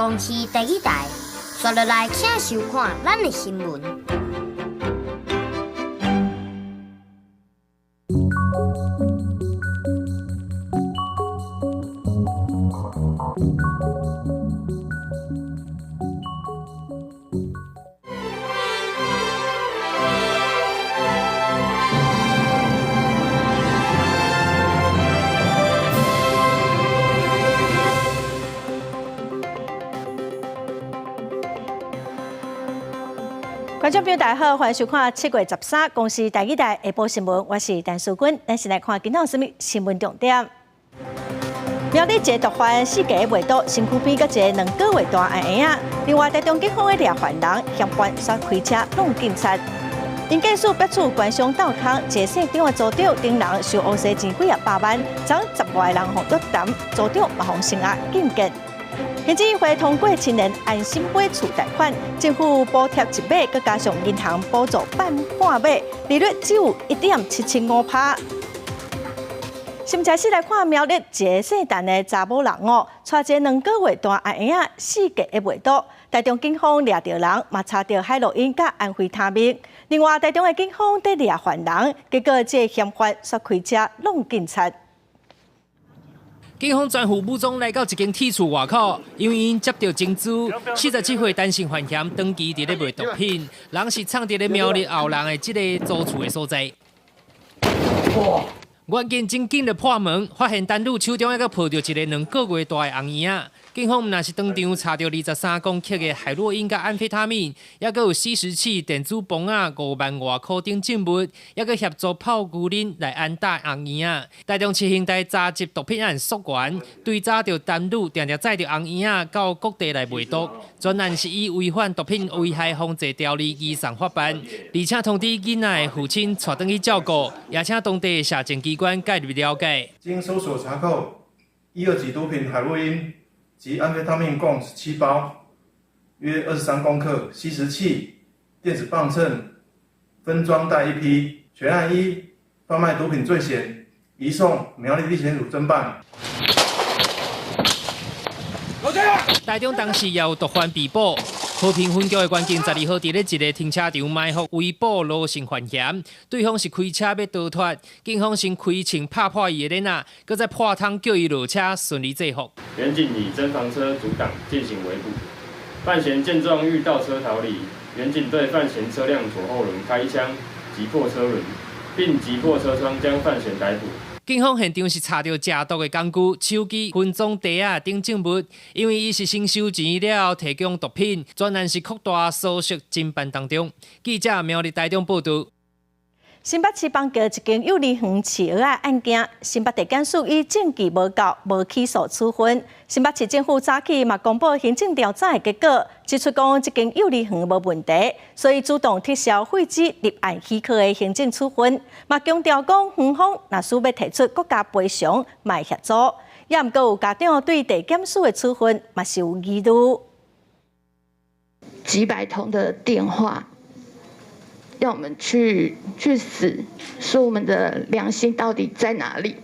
公視第一台，刷落來請收看咱的新聞。觀眾朋友大家好，歡迎收看7月13公視台語台下晡新聞，我是陳淑君。咱先來看今仔有啥物新聞重點。苗栗一个毒販四界賣毒，身軀邊閣一个2個月大的嬰仔。另外，台中警方咧掠犯人，嫌犯煞開車挵警察。刑檢署逼處官商鬥空，一个姓張的組長等人收烏西錢幾仔百萬，昨十外个人予約談，組長嘛予聲押禁見。行政院會通過青年安心買厝貸款，政府補貼一碼，閣加上銀行補助半半碼，利率只有1.775%。新聞先來看苗栗一个姓陳的查某人哦，帶一个2個月大的嬰仔四界咧賣毒，台中警方掠著人，嘛查著海洛因佮安非他命。另外，台中的警方佇掠犯人，結果這个嫌犯煞開車挵警察。警方全副武裝來到一間鐵厝外口，因為𪜶接著情資，47歲陳姓犯嫌長期佇咧賣毒品，人是藏佇咧苗栗後人的這个租厝的所在。哇！員警真緊就破門，發現陳女手中猶閣抱著一个2個月大的紅嬰仔。警方毋但是當場查著23公克的海洛因佮安非他命，猶閣有吸食器、電子磅仔、5萬外箍等證物，猶閣協助泡牛奶來安打紅嬰仔。台中七兄弟查緝毒品案溯源，追查著陳女定定載著紅嬰仔到各地來賣毒，全案是以違反毒品危害防制條例移送法辦，而且通知囡仔的父親帶轉去照顧，也請當地社政機關介入了解。經搜索查扣，一、二級毒品海洛因及安非他命共17包，約23公克，吸食器、電子磅秤、分裝袋一批，全案依販賣毒品罪嫌，移送苗栗地檢署偵辦。台中當時也有毒販被捕，和平分局的員警12號佇咧一个停車場埋伏圍捕羅姓犯嫌，對方是開車欲逃脫，警方先開槍拍破伊的輪仔，閣再破窗叫伊落車，順利制服。員警以偵防車阻擋進行圍捕，范閒見狀欲倒車逃離，員警對范閒車輛左後輪開一槍，擊破車輪，並擊破車窗將范閒逮捕。警方現場是查著食毒的工具、手機、分裝袋仔等證物，因為伊是先收錢了後提供毒品，全案是擴大搜索偵辦當中。記者苗栗台中報導。新北市板橋一間幼兒園飼蚵仔案件，新北地檢署以證據無夠，無起訴處分。新北市政府早起嘛公布行政調查的結果，指出講這間幼兒園無問題，所以主動撤銷廢止立案許可的行政處分。嘛強調講，園方若需欲提出國家賠償，嘛會協助。也毋過有家長對地檢署的處分嘛是有疑慮。幾百通的電話。要我們去死，說我們的良心到底在哪裡？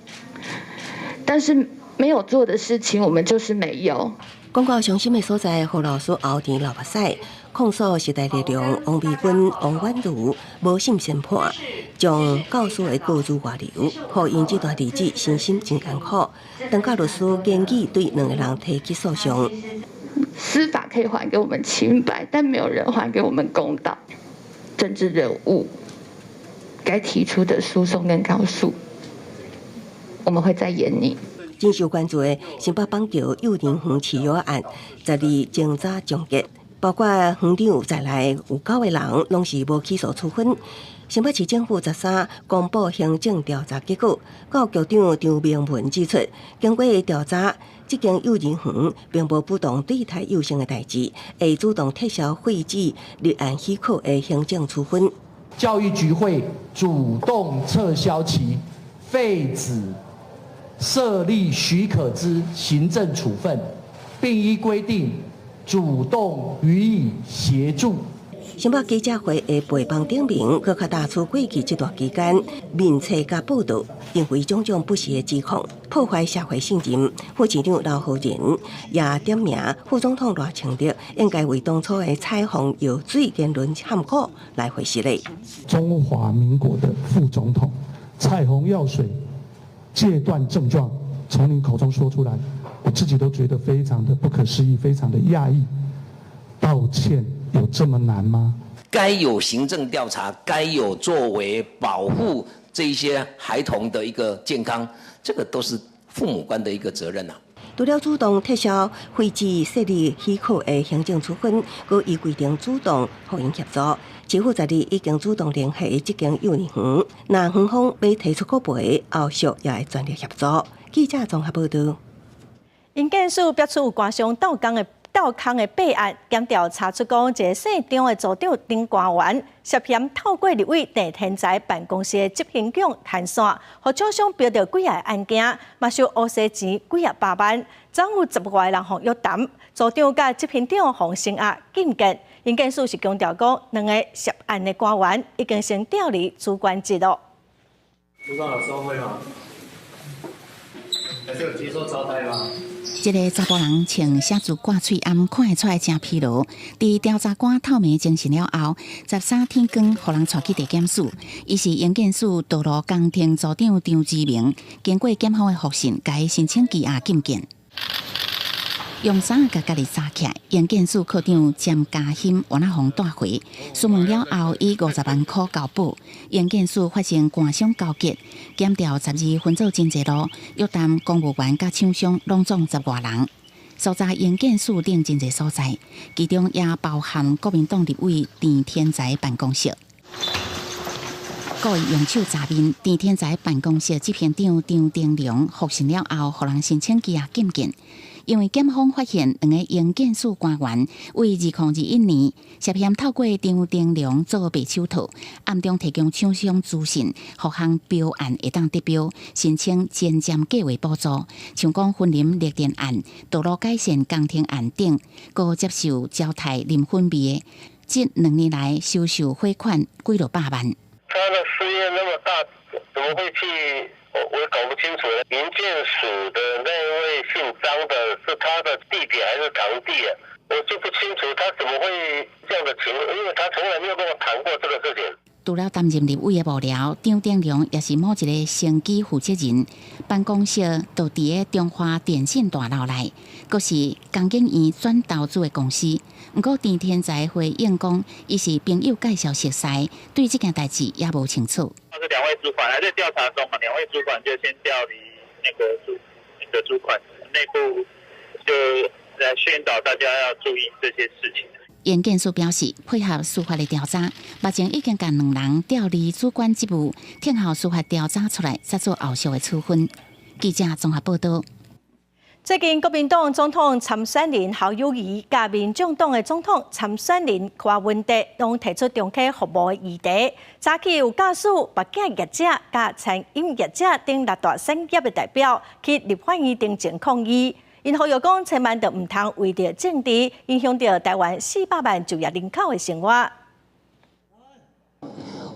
但是沒有做的事情，我們就是沒有。講到傷心的所在，何老師後田流目屎，控訴時代力量王美君、王婉如無審先判，將教師的告訴外流，予𪜶這段日子身心真艱苦。當家律師建議對兩個人提起訴訟。司法可以還給我們清白，但沒有人還給我們公道。政治人物該提出的訴訟跟告訴，我們會再研擬。真受關注的新北板橋幼兒園飼蚵案，12偵查終結，包括園長在內有9個人攏是無起訴處分。新北市政府13公布行政調查結果，教育局長張明文指出，經過調查，這間幼兒園並無主動對待幼生的代誌，會主動撤銷廢止立案許可的行政處分。教育局會主動撤銷其廢止設立許可之行政處分，並依規定主動予以協助。新北記者會的陪房頂面，閣較打出過去這段期間面冊佮報道，認為種種不實的指控，破壞社會信任。副市長劉浩仁也點名副總統賴清德應該為當初的彩虹藥水言論喊苦來回失禮。中華民國的副總統，彩虹藥水戒斷症狀從你口中說出來，我自己都覺得非常的不可思議，非常的訝異。道歉有這麼難嗎？該有行政調查，該有作為保護這一些孩童的一個健康，這個都是父母官的一個責任啊。除了主動撤銷廢止設立許可的行政處分，閣依規定主動予𪜶協助。市府十二已經主動聯繫這間幼兒園，若園方欲提出國賠，後續也會全力協助。記者綜合報道。營建署爆出有官商鬥工的鬥空的弊案，檢調查出講，一个姓張的組長張官員涉嫌透過立委鄭天才辦公室的執行長牽線，予廠商標著幾个案件，嘛收烏紗錢幾仔百萬，總有十外个人予約談，組長佮執行長予聲押禁見。營建署是強調講，兩个涉案的官員已經先調離主管職咯。組長有收賄嗎？還是有接受招待嗎？這个查埔人穿寫字掛喙罨，看會出來誠疲勞。佇調查官透明偵訊了後，13天光，予人帶去地檢署。伊是營建署道路工程組長張志明，經過檢方的複訊，共伊申請羈押禁見。用衫共家己紮起來，營建署科長詹嘉欣原來予帶回，詢問了後，以50萬箍交保。營建署發生官商勾結，檢調12分做真濟路，約談公務員佮廠商，攏總十外人。搜查營建署等真濟所在，其中也包含國民黨立委鄭天才辦公室。故意用手砸面，鄭天才辦公室執行長張丁良複訊了後，予人申請羈押禁見。因為檢方發現兩個營建署官員為2021年涉嫌透過張丁良做白手套，暗中提供廠商資訊，予項標案會當得標，申請前瞻計劃補助，像講雲林綠電案、道路改善工程案等，閣接受招待啉粉味的，這2年來收受賄款幾落百萬。他的事業那麼大，怎麼會去？我搞不清楚。營建署的那位姓張的，是他的弟弟還是堂弟啊？我就不清楚他怎麼會這樣的情況，因為他從來沒有跟我談過這個事情。除了擔任立委的幕僚，張丁良也是某一个生機負責人，辦公室就佇个中華電信大樓內，閣是工研院轉投資的公司。毋過鄭天才回應講，伊是朋友介紹熟似，對這件代誌也無清楚。這兩位主管還在調查中嘛？兩位主管就先調離那個主管內部，就來宣導大家要注意這些事情。營建署表示，配合司法的調查，目前已經共兩人調離主管職務，聽候司法調查出來，再做後續的處分。記者綜合報道。最近，國民黨總統參選人侯友宜佮民眾黨的總統參選人柯文哲，攏提出重啟服貿的議題。早起有駕駛、目鏡業者、佮餐飲業者等六大產業的代表去立法院頂前抗議。𪜶呼籲講，千萬著毋通為著政治影響著台灣400萬就業人口的生活。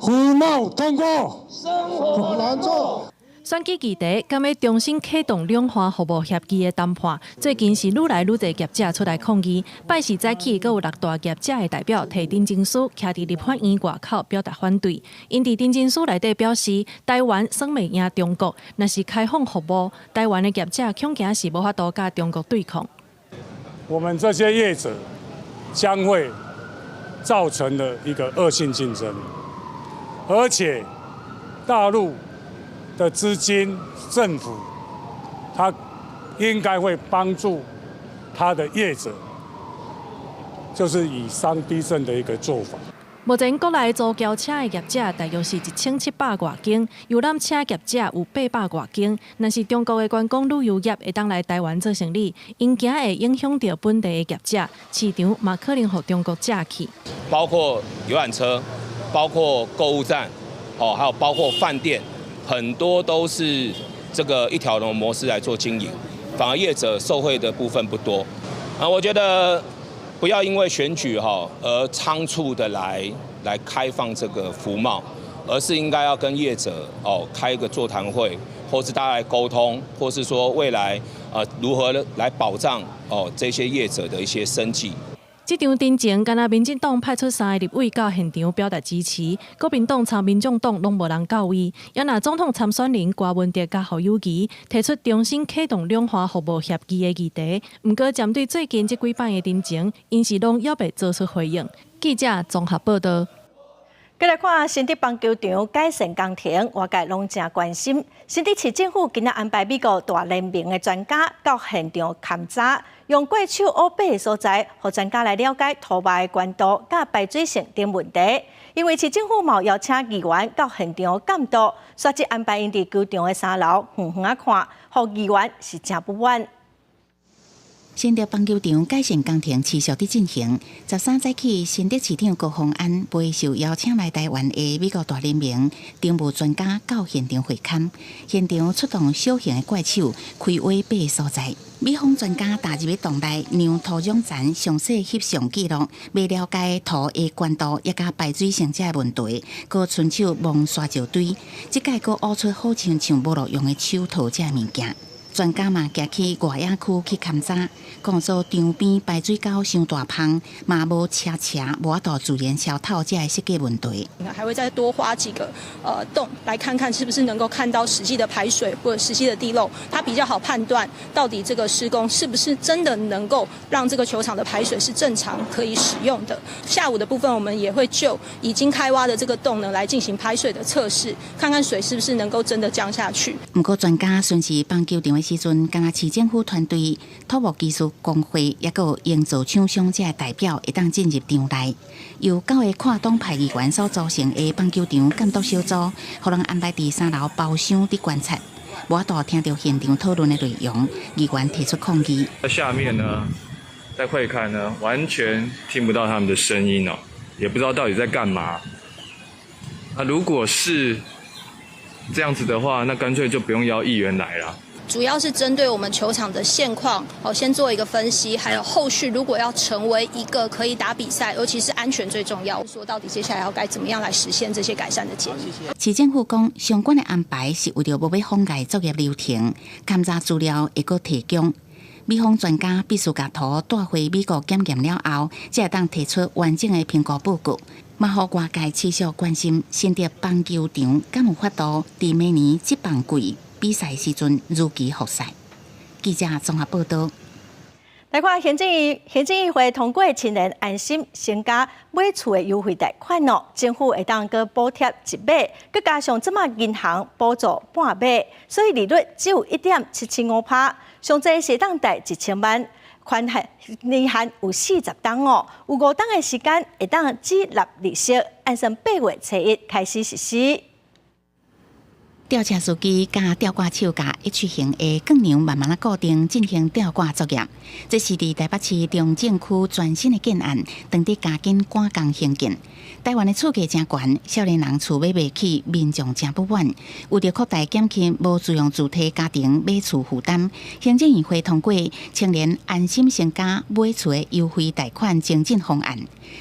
服貿通過，生活難做。選舉議題，敢欲重新啟動兩岸服貿協議的談判？最近是愈來愈濟業者出來抗議。拜四早起，閣有六大業者的代表提陳情書，徛佇立法院外口表達反對。𪜶佇陳情書內底表示，台灣耍袂贏中國，若是開放服貿，台灣的業者恐驚是無法度佮中國對抗。我們這些業者將會造成了一個惡性競爭，而且大陸的資金，政府，他應該會幫助他的業者，就是以商逼政的一個做法。目前國內租轎車的業者大約是1700外間，遊覽車業者有800外間。若是中國的觀光旅遊業會當來台灣做生理，𪜶驚會影響著本地的業者，市場嘛可能予中國佔去。包括遊覽車，包括購物站，哦，還有包括飯店。很多都是這個一條龍模式來做經營，反而業者受惠的部分不多。啊，我覺得不要因為選舉哈而倉促的來開放這個服貿，而是應該要跟業者哦開一個座談會，或是大家來溝通，或是說未來如何來保障哦這些業者的一些生計。這場陳情，敢若民進黨派出三個立委到現場表達支持，國民黨參民眾黨攏無人到位。也若總統參選人柯文哲佮侯友宜提出重新啟動兩岸服貿協議的議題，毋過針對最近這幾擺的陳情，𪜶是攏猶未做出回應。記者綜合報道。繼來看新竹棒球場改善工程，外界攏誠關心。新竹市政府今仔安排美國大聯盟的專家到現場勘查，用怪手烏白的所在，予專家來了解土壩的懸度佮排水性等問題。因為市政府嘛邀請議員到現場監督，煞只安排𪜶佇球場的三樓遠遠仔看，予議員是誠不滿。新竹棒球場改善工程持續佇進行。13早起，新竹市長高虹安陪受邀請來台灣的美國大聯盟場務專家到現場會勘，現場出動小型的怪手開挖八所在。美方專家踏入洞內量土壤層，詳細翕相記錄，欲了解土的懸度，抑佮排水性這个問題，閣伸手摸沙石堆，這擺閣挖出好親像無路用的手套這个物件。專家嘛行去外野區去勘查，講說場邊排水溝傷大芳，嘛無斜斜，無法度自然消透這个設計問題。還會再多挖幾個洞，來看看是不是能夠看到實際的排水或者實際的地漏，它比較好判斷到底這個施工是不是真的能夠讓這個球場的排水是正常可以使用的。下午的部分，我們也會就已經開挖的這個洞呢來進行排水的測試，看看水是不是能夠真的降下去。毋過專家巡視棒球場的時陣，敢若市政府團隊、土木技術工會，抑閣有營造廠商這个代表會當進入場內，由九个跨黨派議員所組成的棒球場監督小組，予人安排佇三樓包廂佇觀察，無法度聽著現場討論的內容，議員提出抗議。在下面呢，在會勘呢，完全聽不到他們的聲音哦，也不知道到底在幹嘛。那如果是這樣子的話，那乾脆就不用邀議員來了。主要是針對我們球場的現況，哦，先做一個分析，還有後續如果要成為一個可以打比賽，尤其是安全最重要。說到底接下來要該怎麼樣來實現這些改善的建議？市政府講，相關的安排是為著無欲妨礙作業流程，勘查資料會閣提供。美方專家必須共圖帶回美國檢驗了後，才會當提出完整的評估報告。嘛，予外界持續關心新竹棒球場敢有法度佇明年職棒季比賽時陣如期復賽。記者綜合報道。來看行政院會通過青年安心成家買厝的優惠貸款哦，政府會當閣補貼一碼，閣加上這馬銀行補助半碼，所以利率只有1.775%，上濟是會當貸1000萬，寬限年限有40冬哦，有5冬的時間會當繳納利息，按算8月初1開始實施。吊車司機佮吊掛手共 H 型的鋼梁慢慢仔固定進行吊掛作業。這是佇台北市中正區全新的建案，當地加緊趕工興建。台灣的厝價誠懸，少年人厝買袂起，民眾誠不滿。為著擴大減輕無住用住體家庭買厝負擔，行政院會通過青年安心成家買厝的優惠貸款精進方案，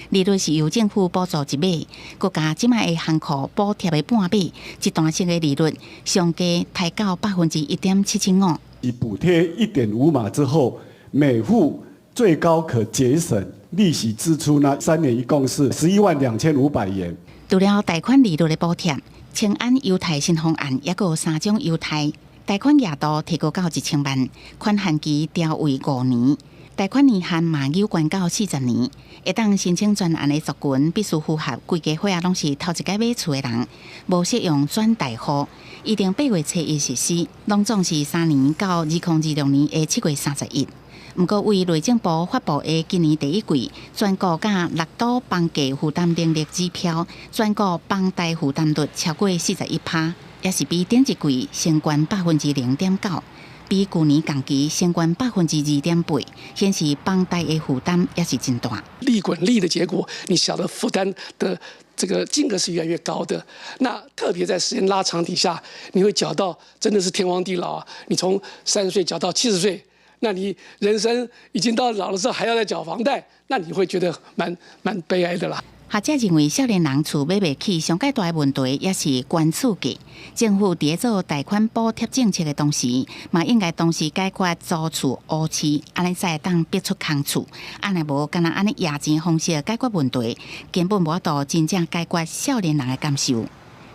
利率是由政府補助一碼，閣共這馬的行庫補貼的半碼，一段式的利率上低提到1.775%。以補貼1.5碼之後，每戶最高可節省利息支出呢，3年一共是112,500元。除了貸款利率的補貼，青安優貸新方案抑閣有三種優貸，貸款額度提高到1000萬，寬限期調為5年，貸款年限嘛有懸到40年。會當申請專案的族群必須符合規家伙仔攏是頭一擺買厝的人，無適用轉貸戶。預定8月初1實施，攏總是3年到2026年的7月31。毋過，為內政部發布的今年第一季全國佮六都房價負擔能力指標，全國房貸負擔率超過41%，也是比頂一季升懸0.9%，比舊年同期升懸2.8%，顯示房貸的負擔也是真大。利滾利的結果，你曉得負擔的這個金額是越來越高的。那特別在時間拉長底下，你會繳到真的是天荒地老啊！你從30歲繳到70歲。那你人生已經到老的時候還要再繳房貸，那你會覺得蠻悲哀的啦。學者認為，少年人厝買袂起，上蓋大的問題也是懸厝價。政府佇咧做貸款補貼政策的同時，嘛應該同時解決租厝烏市，按呢才會當逼出空厝。啊若無，干焦按呢掖錢方式解決問題，根本無法度真正解決少年人的感受。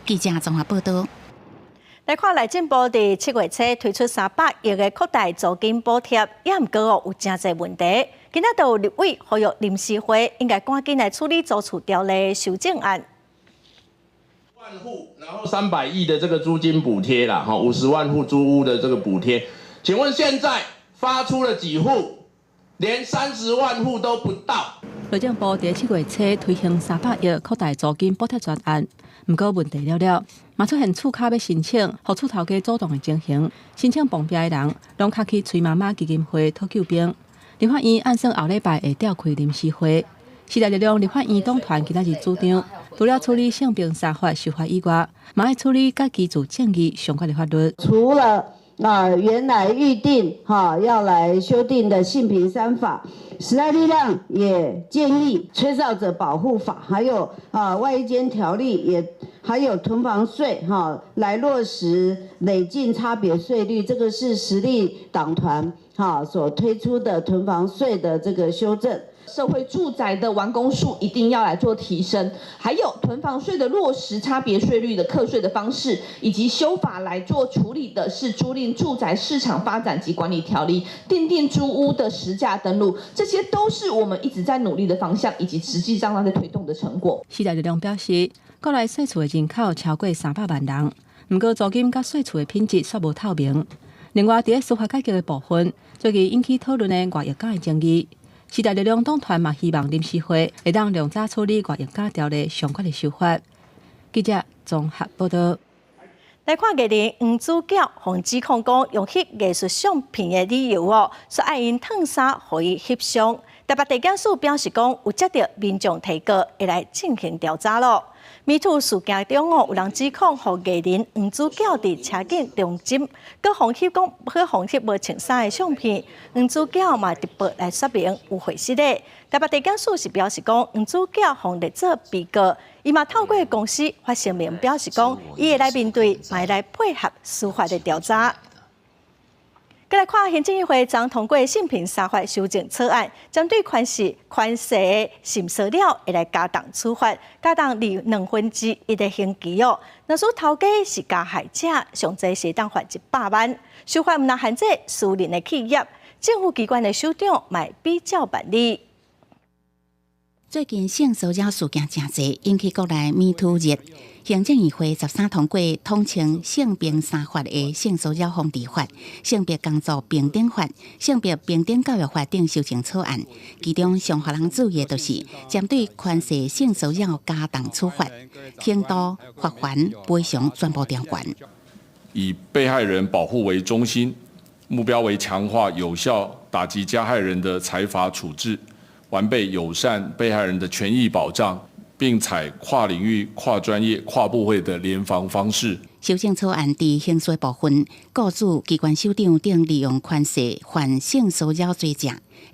記者綜合報道。來看內政部佇7月初推出300億的擴大租金補貼，也毋過哦有誠濟問題。今仔就有立委呼籲臨時會應該趕緊來處理租厝條例修正案。萬戶，然後300億的這個租金補貼啦，哈，50萬戶租屋的這個補貼，請問現在發出了幾戶？連30萬戶都不到。內政部佇7月初推行300億擴大租金補貼專案，毋過問題了了，嘛出現厝卡欲申請，予厝頭家阻擋的情形。申請碰壁的人，攏較去崔媽媽基金會討救兵。立法院按算後禮拜會召開臨時會。時代力量立法院黨團今仔日主張，除了處理性平三法修法以外，嘛愛處理佮居住正義相關的法律。除了啊原來預定哈要來修訂的性平三法，時代力量也建議吹哨者保護法，還有啊外役監條例，也還有囤房稅哈，來落實累進差別稅率，這個是時力黨團哈所推出的囤房稅的這個修正。社會住宅的完工數一定要來做提升，還有囤房稅的落實、差別稅率的課稅的方式，以及修法來做處理的是租賃住宅市場發展及管理條例，訂定租屋的實價登錄，這些都是我們一直在努力的方向，以及實際上在推動的成果。時代力量表示，國內稅厝的人口超過300萬人，毋過租金佮稅厝的品質煞無透明。另外，佇咧司法改革的部分，最近引起討論的外役監的爭議。時代力量黨團嘛希望臨時會會當量早處理外役監條例相關的修法。記者綜合報道。來看藝人黃子佼，予指控講用翕藝術相片的理由哦，說愛𪜶褪衫予伊翕相。台北地檢署表示講，有接著民眾提告，會來進行調查咯。MeToo 事件中哦，有人指控予藝人黃子佼佇車鏡中針，閣予翕講予翕無穿衫的相片。黃子佼嘛直播來說明有回事的。台北地檢署是表示講，黃子佼予列做被告，伊嘛透過公司發聲明表示講，伊會來面對，嘛會來配合司法的調查。閣來看行政院會昨通過性平三法修正草案，針對權勢權勢的性騷擾，會來加重處罰，加重1/2的刑期哦。若說頭家是加害者，上濟是會當罰100萬。修法毋但限制私人的企業，政府機關的首長嘛比照辦理。最近性騷擾事件誠濟，引起國內 MeToo 熱。行政院會13通過統稱性平三法的性騷擾防治法、性別工作平等法、性別平等教育法等修正草案。其中上予人注意的就是針對權勢性騷擾加重處罰，刑度、罰鍰、賠償全部調懸。以被害人保護為中心，目標為強化有效打擊加害人的裁罰處置，完備友善被害人的權益保障。並採跨領域、跨專業、跨部會的聯防方式。修正草案佇刑訴部分，雇主、機關首長等利用權勢犯性騷擾罪者，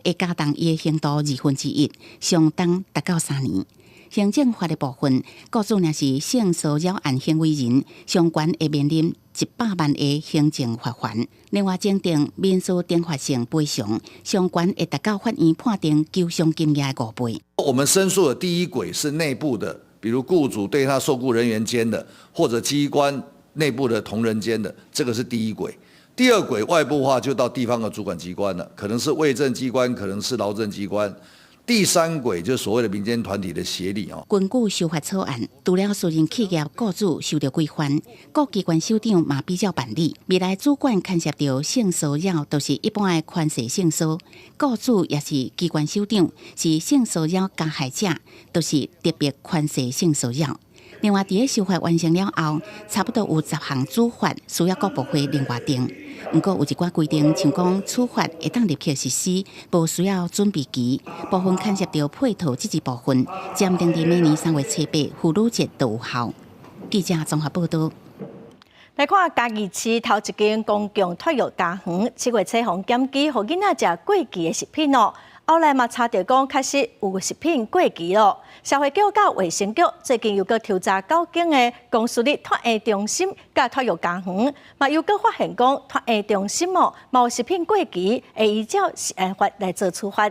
會加重伊的刑度1/2，上重達到3年。行政罰的部分，雇主若是性騷擾案行為人，上懸會面臨100萬的行政罰鍰。另外，增訂民事懲罰性賠償，上懸會達到法院判定求償金額的5倍。我們申訴的第一軌是內部的，比如雇主對他受雇人員間的，或者機關內部的同仁間的，這個是第一軌。第二軌外部化就到地方的主管機關了，可能是衛政機關，可能是勞政機關。第三軌就所謂的民間團體的協力哦。根據修法草案，除了私人企業雇主受著規範，各機關首長嘛比照辦理。未來主管牽涉著性騷擾，就是一般的權勢性騷，雇主抑是機關首長是性騷擾加害者，就是特別權勢性騷擾。另外，佇咧修法完成了後，差不多有10項處罰需要各部會另外定。毋過有一寡規定，像講處罰會當立刻實施，無需要準備期。部分牽涉著配套這一部分，暫定佇明年3月初8婦女節就有效。記者綜合報道。來看嘉義市頭一間公共托育家園，7月初予檢舉，予囡仔食過期的食品哦。後來嘛查著講，確實有食品過期咯。社會局佮衛生局最近又閣抽查九間的公私立托嬰中心佮托育家園，嘛又閣發現講托嬰中心哦，嘛有食品過期，會依照食安法來做處罰。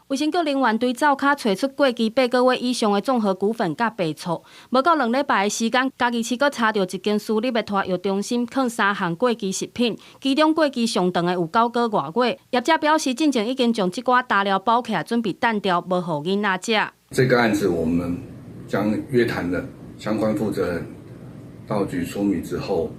衛生局人員對灶跤揣出過期8個月以上的綜合穀粉佮白醋，無夠2禮拜的時間，嘉義市閣查著一間私立的托育中心，囥三項過期食品，其中過期上長的有9個外月。業者表示，進前已經將這寡大料包起來，準備單調，無予囡仔食。這個案子，我們將約談了相關負責人到局說明之後，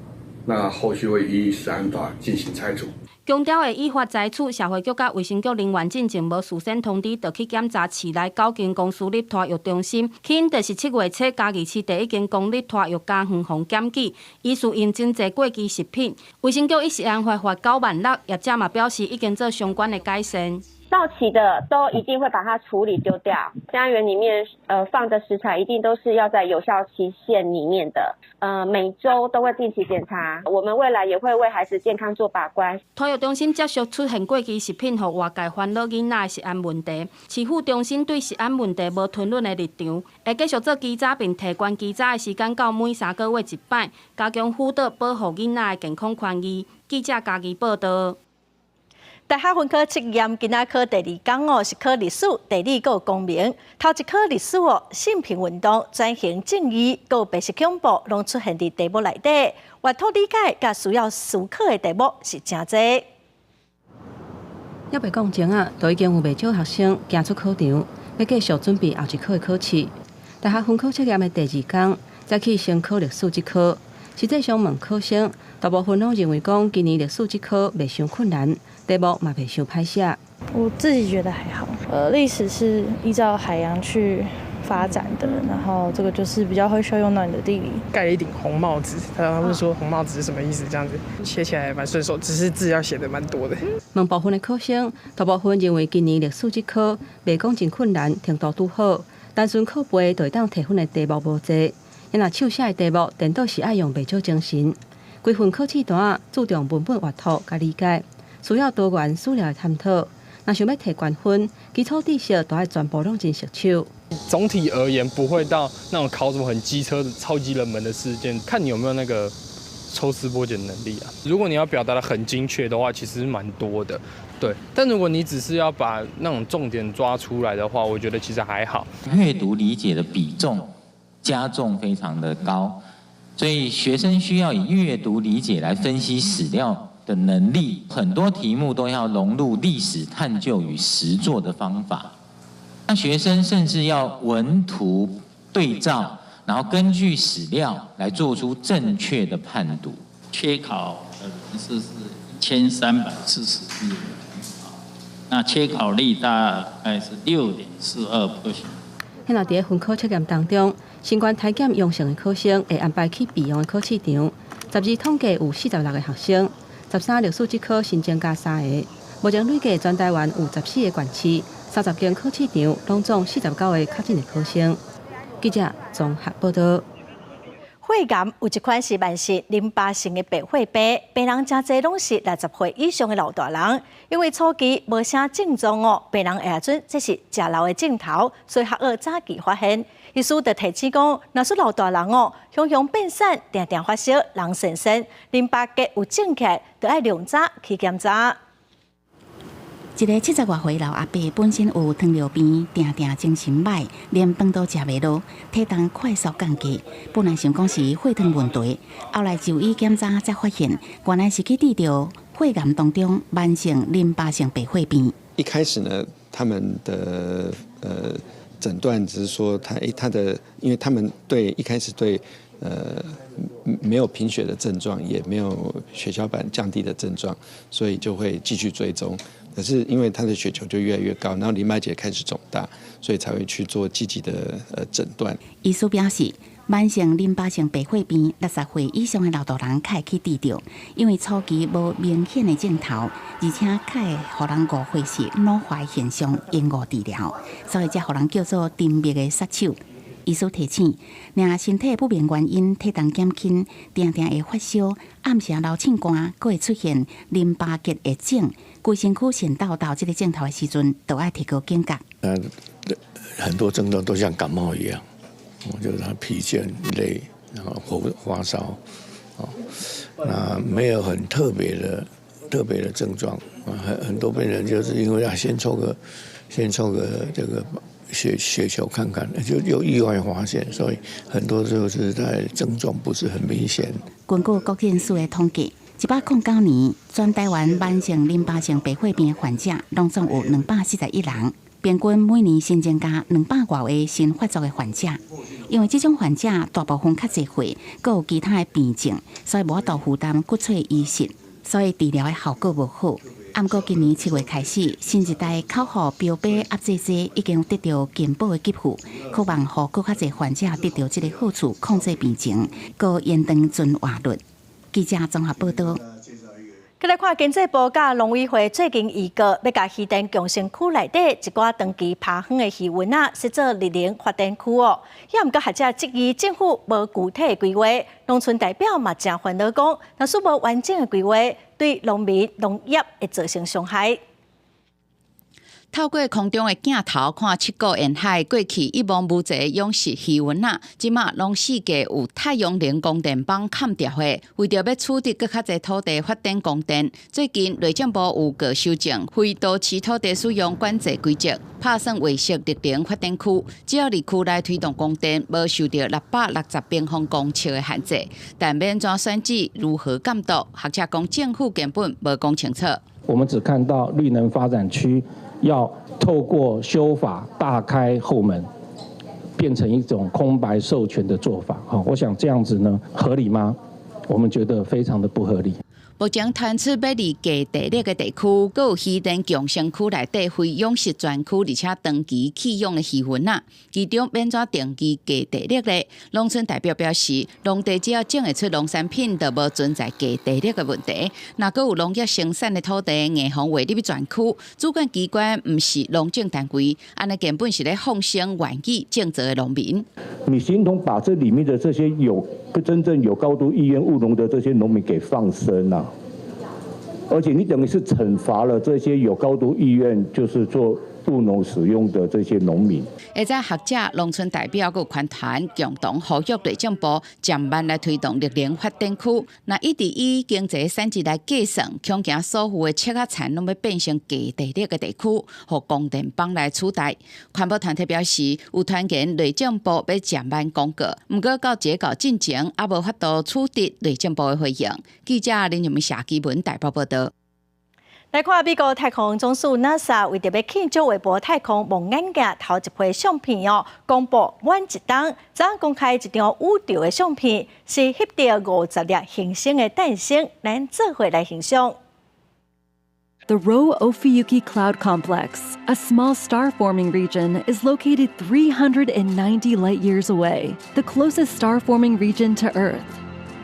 那後續會依食安法進行拆除。強調會依法裁處，社會局佮衛生局人員進前無事先通知，就去檢查市內九間公私立托育中心，起因就是7月初嘉義市第一間公立托育家園予檢舉，疑似用真濟過期食品。衛生局以食安法罰9萬6，業者嘛表示已經做相關的改善。到期的都一定會把它處理丟掉。家園裡面放的食材一定都是要在有效期限裡面的，每週都會定期檢查。我們未來也會為孩子健康做把關。托育中心接續出現過期食品，予外界煩惱囡仔的食安問題。市府中心對食安問題無吞忍的立場，會繼續做稽查，並提懸稽查的時間到每3個月一擺，加強輔導保護囡仔的健康權益。記者嘉義報道。大學分科測驗今仔考第二工哦，是考歷史、地理閣有公民。頭一科歷史哦，性平運動、轉型正義、閣有白色恐怖，攏出現佇題目內底。閱讀理解佮需要思考的題目是誠濟。猶未講鐘仔，就已經有袂少學生行出考場，欲繼續準備後一科的考試。大學分科測驗的第二工，早起先考歷史這科。實際上問考生，大部分攏認為講今年歷史這科袂傷困難，題目嘛袂傷歹寫。我自己覺得還好，歷史是依照海洋去發展的，然後這個就是比較會需要用到你的地理。蓋了一頂紅帽子，他們說紅帽子是什麼意思？這樣子寫起來蠻順手，只是字要寫得蠻多的。問部分的考生，大部分認為今年歷史這科袂講真困難，程度拄好，單純靠背就會當提分的題目無濟。若手寫的題目，顛倒是愛用袂少精神。規份考試單注重文本閱讀佮理解，需要多元史料的探討。若想欲提懸分，基礎知識都愛全部攏真熟手。總體而言，不會到那種考什麼很機車、超級冷門的事件，看你有沒有那個抽絲剝繭能力啊。如果你要表達得很精確的話，其實蠻多的，對。但如果你只是要把那種重點抓出來的話，我覺得其實還好。閱讀理解的比重加重非常的高，所以學生需要以閱讀理解來分析史料的能力，很多題目都要融入歷史探究與實作的方法。那學生甚至要文圖對照，然後根據史料來做出正確的判讀。缺考的人數是1341人，那缺考率大概是6.42%。現在佇分科測驗當中，新冠體檢陽性的考生會安排去備用的考試場。12統計有46個學生，13歷史這科新增加3個。目前累計全台灣有14個縣市，30間考試場，攏總49個確診的考生。記者綜合報道。血癌有一款是慢性淋巴性的白血病，病人誠濟攏是60歲以上的老大人，因為初期無啥症狀哦，病人會陣這是食老的症頭，所以較會早期發現。醫師就提醒講，若是老大人哦，雄雄變瘦，定定發燒，人神神，淋巴結有腫起來，就愛量早去檢查。一个70外歲老阿伯本身有糖尿病，定定精神䆀，連飯都食袂落，體重快速降低。本來想講是血糖問題，後來就醫檢查才發現，原來是去得著血癌當中慢性淋巴性白血病。一開始呢，他們的診斷只是說他他的，因為他們對一開始對沒有貧血的症狀，也沒有血小板降低的症狀，所以就會繼續追蹤。可是因為他的血球就越來越高，然後淋巴結開始腫大，所以才會去做積極的診斷。醫師表示，慢性淋巴性白血病60歲以上的老大人較會去得著，因為初期無明顯的症頭，而且較會予人誤會是腦化現象，延誤治療，所以才予人叫做甜蜜的殺手。醫師提醒，若身體不明原因體重減輕，定定會發燒，暗時流擤汗，閣會出現淋巴結會腫，規身軀腺竇竇這个症頭的時陣，就愛提高警覺。那很多症狀都像感冒一樣，就是他疲倦、累，然後發燒，哦，那沒有很特別的症狀，很多病人就是因為要先抽個這個血球看看，就有意外發現，所以很多就是在症狀不是很明顯。根據國健署的統計，109年，全台灣慢性淋巴性白血病的患者，攏總有241人，平均每年新增加200外個新發作的患者。因為這種患者大部分較濟歲，閣有其他的病症，所以無法度負擔骨髓移植，所以治療的效果無好。毋過今年7月開始，新一代口服標靶壓制劑已經得到健保的給付，渴望予閣較濟患者得到這個好處，控制病情，閣延長存活率。記者綜合報道。閣來看經濟部佮農委會最近預告，欲共漁電共生區內底一寡長期拋荒的漁塭仔，設做綠能發電區哦。也毋過學者質疑政府無具體的規劃，農村代表嘛誠煩惱講，若是無完整的規劃，對農民農業會造成傷害。透過空中的鏡頭看七股沿海過去一望無際養殖漁塭仔，這馬攏四界有太陽能光電板崁著的，為著欲取得閣較濟土地發展光電，最近內政部有閣修正非都市土地使用管制規則，拍算劃設綠能發電區，只要佇區內推動光電，無受著660平方公尺的限制。但欲按怎選址如何監督？學者講政府根本無講清楚。我們只看到綠能發展區。要透過修法大開後門，變成一種空白授權的做法，我想這樣子呢合理嗎？我們覺得非常的不合理。目前傳出欲佇低地力的地區，閣有漁電共生區內底非養殖專區，而且長期棄養的漁塭仔，其中欲按怎定義低地力咧？農村代表表示，農地只要種會出農產品，就無存在低地力的問題。若閣有農業生產的土地，硬予劃入去專區，主管機關毋是農政單位，按呢根本是咧放生願意種植的農民。你形同把這裡面的這些有真正有高度意願務農的這些農民給放生了，而且你等於是懲罰了這些有高度意願就是做務農使用的這些農民。下晝學者、農村代表閣團團共同呼籲內政部漸慢來推動綠能發電區。若一直以經濟產值來計算，恐驚所有的埕仔田攏欲變成低地力的地區，予光電板來取代。環保團體表示，有傳言內政部欲漸慢公告，毋過到截稿進前，猶無法度取得內政部的回應。記者林玉梅、謝基文台北報道。來看美國太空總署 NASA 為著欲慶祝韋伯太空望遠鏡頭一批相片哦，公布滿一冬，昨昏公開一張宇宙的相片，是翕著50粒行星的誕生，咱做伙來欣賞。 The Rho Ophiuchi Cloud Complex, a small star-forming region, is located 390 light-years away, the closest star-forming region to Earth.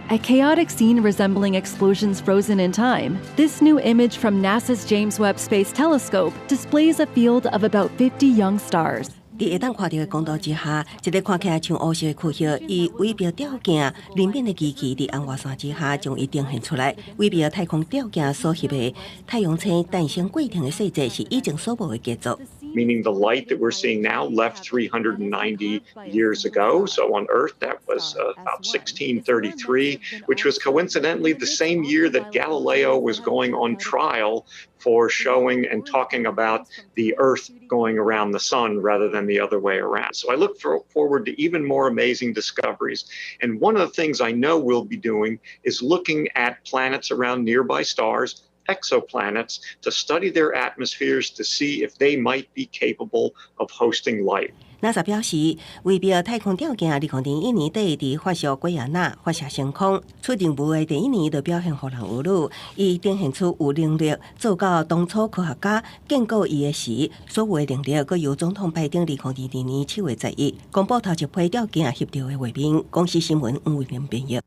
A chaotic scene resembling explosions frozen in time, this new image from NASA's James Webb Space Telescope displays a field of about 50 young stars. 佇會當看著的光度之下，一个看起來像烏色的區域，以韋伯吊鏡靈敏的機器佇紅外線之下將伊呈現出來。韋伯太空吊鏡所翕的太陽星誕生過程的細節是以前所無的傑作。 Meaning the light that we're seeing now left 390 years ago. So on Earth, that was about 1633, which was coincidentally the same year that Galileo was going on trial for showing and talking about the Earth going around the sun rather than the other way around. So I look forward to even more amazing discoveries. And one of the things I know we'll be doing is looking at planets around nearby stars, exoplanets, to study their atmospheres to see if they might be capable of hosting life. NASA 表示，韋伯太空吊鏡2021年底佇法屬圭亞那發射升空，出任務的第一年就表現予人憂慮，伊展現出有能力做到當初科學家建構伊的時所有的能力，閣由總統拜登2022年7月11公布頭一批吊鏡翕著的畫面。公視新聞黃偉玲編譯。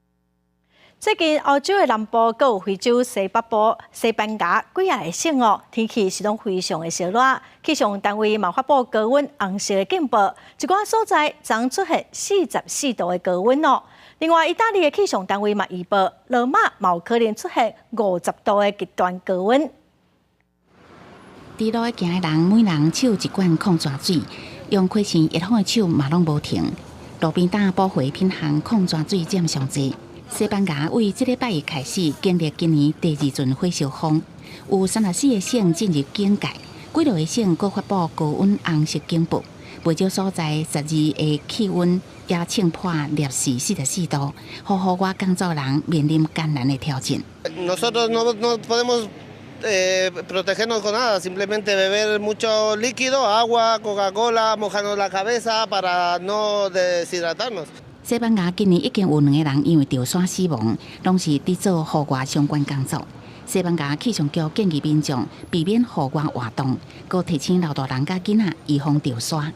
最近歐洲的南部，閣有非洲西北部、西班牙幾仔個省哦，天氣是攏非常的燒熱。氣象單位嘛發布高溫紅色的警報，一寡所在昨出現44度的高溫哦。另外，意大利的氣象單位嘛預報，羅馬嘛有可能出現50度的極端高溫。佇路行的人，每人手一罐礦泉水，用開扇熱風的手嘛攏無停。路邊擔寶回品項礦泉水佔上濟。西班牙為這禮拜一開始經歷今年第二陣火燒風，有34個省進入警戒，幾落個省閣發布高溫紅色警報，袂少所在十二的氣溫也衝破攝氏44度，予戶外工作人面臨艱難的挑戰。 Nosotros no podemos protegernos con nada, simplemente beber mucho líquido, agua, Coca-Cola, mojarnos la cabeza para no deshidratarnos. 西班牙今年已經有兩個人因為著沙死亡，攏是佇做戶外相關工作。西班牙氣象局建議民眾避免戶外活動，閣提醒老大人佮囡仔預防著沙。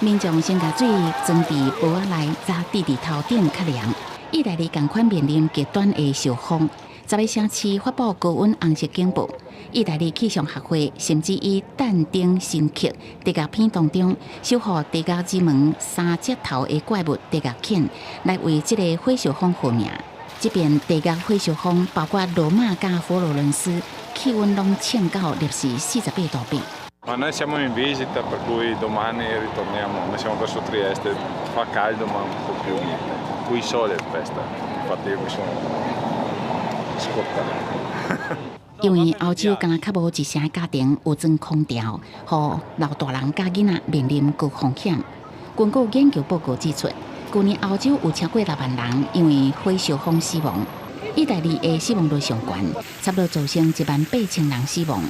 民眾先共水裝佇杯仔內，才滴佇頭頂較涼。意大利仝款面臨極端的燒風，10個城市發布高溫紅色警報。意大利氣象學會甚至以但丁神曲地獄篇當中守護地獄之門三隻頭的怪物地獄犬來為這个火燒風號名。這遍地獄火燒風包括羅馬佮佛羅倫斯，氣溫攏衝到攝氏48.8度。 Ma noi siamo in visita, per cui domani ritorniamo. Noi siamo verso Trieste, fa caldo ma un po' più mite. Qui sole è festa, infatti io mi sono scottato. 因為歐洲敢若較無一成家庭有裝空調，予老大人佮囡仔面臨高風險。根據研究報告指出，舊年歐洲有超過6萬人因為火燒風死亡。意大利的死亡率上懸，差不多造成1萬8千人死亡。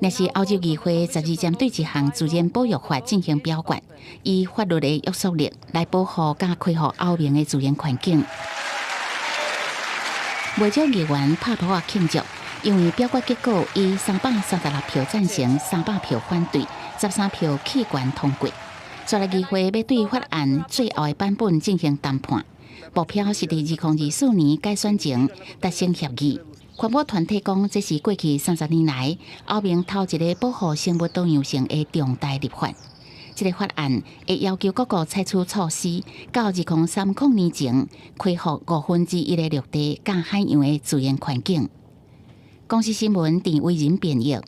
若是歐洲議會12針對一項自然保育法進行表決，以法律的約束力來保護佮恢復歐盟的自然環境。袂少議員拍噗仔慶祝。因為表決結果以336票贊成、300票反對、13票棄權通過。紲來議會欲對法案最後的版本進行談判，目標是佇2024年改選前達成協議。環保團體講，這是過去30年來歐盟頭一个保護生物多樣性的重大立法。這个法案會要求各國採取措施，到2030年前恢復1/5的陸地佮海洋的自然環境。公視新聞鄭偉仁編譯。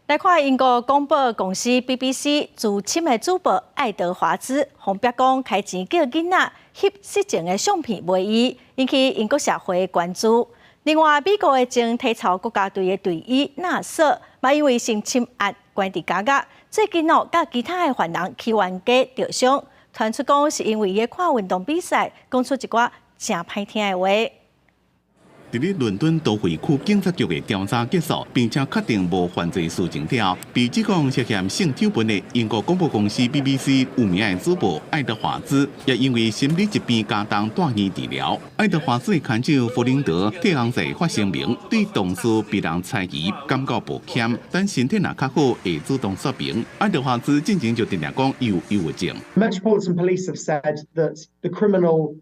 來看英國廣播公司 BBC 資深的主播愛德華茲，予人爆講開錢叫囡仔翕色情的相片賣伊，引起英國社會關注。另外，美國的前體操國家隊的隊醫納瑟，嘛因為性侵案關佇監獄，最近哦，佮其他的犯人去冤家著傷，傳出講是因為伊看運動比賽，講出一寡誠歹聽的話。佇咧倫敦都會區警察局的調查結束，並且確定無犯罪事情了，被指控涉嫌性醜聞的英國廣播公司 BBC 有名的主播愛德華茲，也因為心理疾病加重蹛院治療。愛德華茲的牽手弗林德替翁婿發聲明，對同事被人猜疑感覺抱歉，等身體若較好會主動說明。愛德華茲進前就定定講有憂鬱症。 Metropolitan Police have said that the criminal